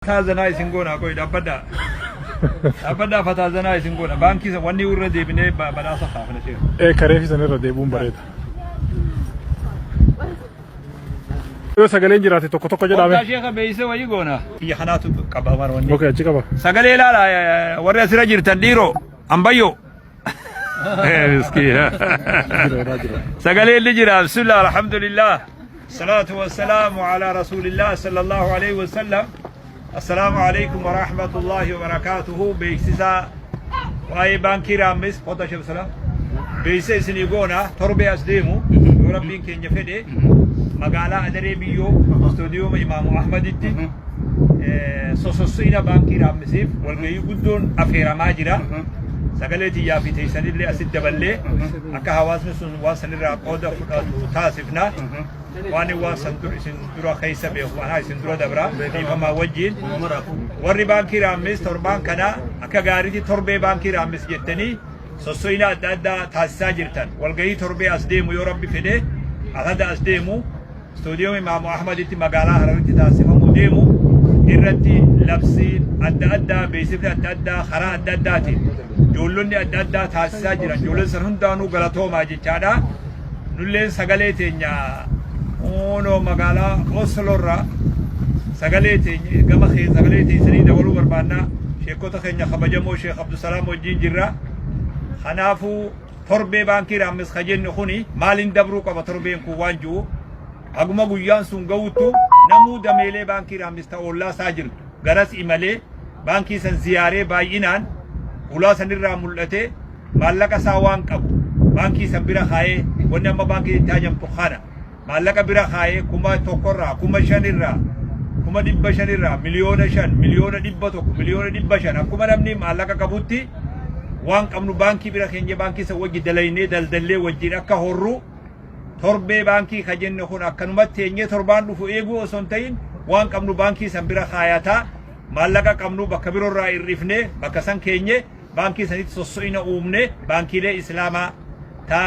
Fataa zanaa isin goona qoy dhaabbadhaa. Dhaabbadhaa fataa zanaa isin goona. Baankii san wanni irra deebinee badhaasa kaafna sheekh. Ee kareefi san irra deebi'uun bareeda. Yoo sagaleen jiraate tokko tokko jedhaa Kottaa sheekha beeksisa wayii goona. Biyya kanaatu qaba wanni. Okay achi qaba. Sagalee ilaala warri asirra jirtan dhiiroo ambayyoo. Miskiina. Sagalee inni jira. Bismillah alhamdulillah. Salaatu wassalaamu ala rasuulillah sallallahu alaihi wasallam. Assalaamu alaikum wa rahmatullahi wa barakaatuhu. Beeksisa waa'ee baankii Raammis kota shabsala. Beeksisa isinii goona torbee as deemu yoo rabbiin keenya fedhe magaalaa Adaree Biyyoo istuudiyooma Imaamu Ahmaditti sososso'ina baankii Raammisiif walgahii guddoon afeeramaa jira. Sagalee tiyyaa fi teessanillee asitti daballee akka hawaasni sun waan sanirraa qooda fudhatu taasifna. Waan waan san dur isin dura keessa beeku anaa isin dura dabra dhiifamaa wajjin. Warri baankii Raammis torbaan kana akka gaariitti torbee baankii Raammis jettanii sosso'ina adda addaa taasisaa jirtan. Walgahii torbee as deemu yoo rabbi fedhe alhada as deemu Istuudiyoo Imaamu Ahmaditti magaalaa Hararitti taasifamu deemu irratti labsiin adda addaa beeksifni adda addaa karaa adda addaatiin ijoollonni adda addaa taasisaa jiran ijoolleen san hundaanuu galatoomaa jechaadha. Nulleen sagalee teenya unoo magaalaa Oslo irraa sagalee teenya gama kee sagalee teessanii dabaluu barbaanna. Sheekota keenya kabajamoo Sheekh Abdusalaam wajjin jirra. Kanaafuu Torbee baankii Raammis ka jennu kuni maaliin dabruu qaba torbeen kun waan ji'u haguma guyyaan sun ga'uttu namuu dameelee baankii Raammis ta oollaa isaa jirtu garas imalee baankii san ziyaaree baay'inaan ulaa sanirraa mul'atee maallaqa isaa waan qabu baankii san bira kaayee wanni amma baankii itti hajamtu kana Maallaqa bira kaayee 1000rraa, 5000rraa, 500,000rraa, 5,000,000, 100,000,000, 500,000,000 akkuma namni maallaqa qabutti waan qabnu baankii bira keenyee baankii san wajji dalaynee daldallee wajjin akka horru torbee baankii ka jenne kun akkanumatti teenyee torbaan dhufu eeguu osoo hin ta'in waan qabnu baankii san bira kaayataa maallaqa qabnu bakka biroorraa hir'ifnee bakka san keenyee Baankii sanitti sosso'ina uumne baankiilee Islaamaa ta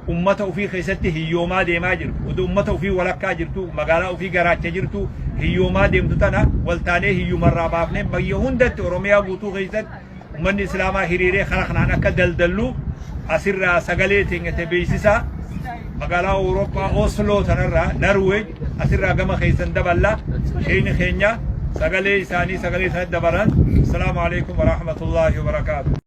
ummata ufii keessatti hiyyoomaa deemaa jirtu, odoo ummata ufii walakkaa jirtu, magaalaa ufii garaacha jirtu, hiyyoomaa deemtu tana waltaanee hiyyumarraa baafnee biyya hundatti Oromiyaa guutuu keessatti ummanni Islaamaa hiriiree karaa kanaan akka daldallu asirraa sagalee teenya te beeksisaa magaalaa Awurooppaa Osloo tanarraa Narweej asirraa gama keessan daballa sheeyni keenya sagalee isaanii sagalee isaanii dabalan. Assalaamu alaikum warahmatullaahi wabarakaatu.